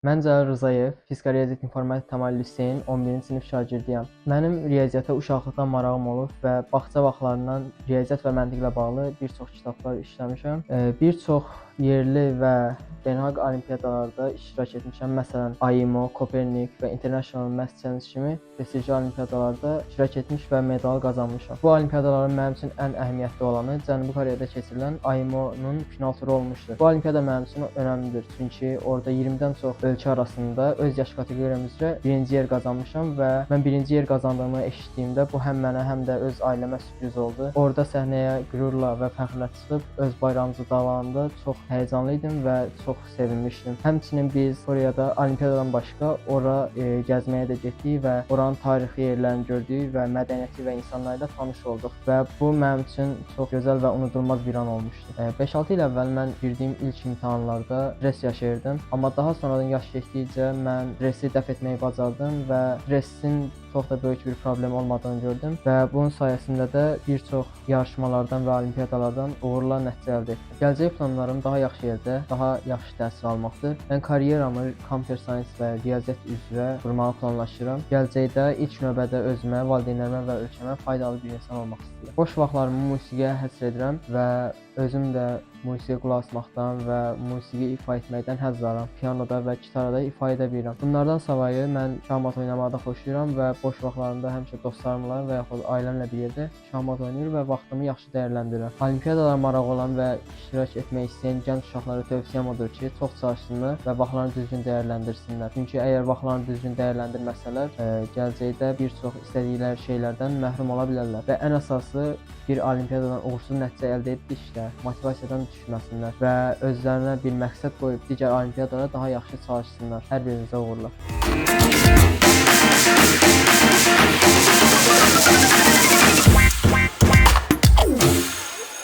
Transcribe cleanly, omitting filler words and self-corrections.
Mən Cəlal Rzayev, Fizika Riyaziyyat İnformatika Təmayül Liseyin 11-ci sinif şagirdiyəm. Mənim riyaziyyata uşaqlıqdan marağım olub və bağça vaxtlarından riyaziyyat və məntiqlə bağlı bir çox kitablar işləmişəm. Bir çox yerli və beynəlxalq olimpiyadalarda iştirak etmişəm. Məsələn, AIMO, Kopernik və International Math Challenge kimi prestijli olimpiyadalarda iştirak etmiş və medal qazanmışam. Bu olimpiyadaların mənim üçün ən əhəmiyyətli olanı Cənubi Koreyada keçirilən AIMO-nun final turu olmuşdur. Bu olimpiyada mənim üçün önəmlidir, çünki orada 20-dən çox ölkə arasında öz yaş kateqoriyam üzrə birinci yer qazanmışam və mən birinci yer qazandığımı eşitdiyimdə bu həm mənə, həm də öz ailəmə sürpriz oldu. Orada səhnəyə qürurla və fəxrlə çıxıb öz bayrağımızı dalanda çox həyəcanlı idim və çox sevinmişdim. Həmçinin biz Koreyada olimpiyadadan başqa ora gəzməyə də getdik və oranın tarixi yerlərini gördük və mədəniyyəti və insanları ilə tanış olduq və bu mənim üçün çox gözəl və unudulmaz bir an olmuşdu. 5-6 il əvvəl mən girdiyim ilk imtahanlarda stress yaşayırdım, amma daha sonradan yaş keçdikcə mən stressi dəf etməyi bacardım və stressin çox da böyük bir problem olmadığını gördüm və bunun sayəsində də bir çox yarışmalardan və olimpiyadalardan uğurla nəticə əldə etdim. Gələcək planlarım daha yaxşı yerdə, daha yaxşı təhsil almaqdır. Mən karyeramı computer science və riyaziyyat üzrə qurmağı planlaşdırıram. Gələcəkdə ilk növbədə özümə, valideynlərimə və ölkəmə faydalı bir insan olmaq istəyirəm. Boş vaxtlarımı musiqiyə həsr edirəm və özüm də musiqiyə qulaq asmaqdan və musiqi ifa etməkdən həzz alıram. Pianoda və gitarada ifa edə bilirəm. Bunlardan savayı mən şahmat oynamağı da xoşlayıram və boş vaxtlarımda həmişə dostlarımla və yaxud ailəmlə bir yerdə şahmat oynayır və vaxtımı yaxşı dəyərləndirirəm. Olimpiadalara marağı olan və iştirak etmək istəyən gənc uşaqlara tövsiyəm odur ki, çox çalışsınlar və vaxtlarını düzgün dəyərləndirsinlər. Çünki əgər vaxtlarını düzgün dəyərləndirməsələr, gələcəkdə bir çox istədikləri şeylərdən məhrum ola bilərlər. Və ən əsası, bir olimpiyadadan uğursuz nəticə əldə etdikcə motivasiyadan düşməsinlər və özlərinə bir məqsəd qoyub digər olimpiadalara daha yaxşı çalışsınlar. Hər birinizə uğurlar.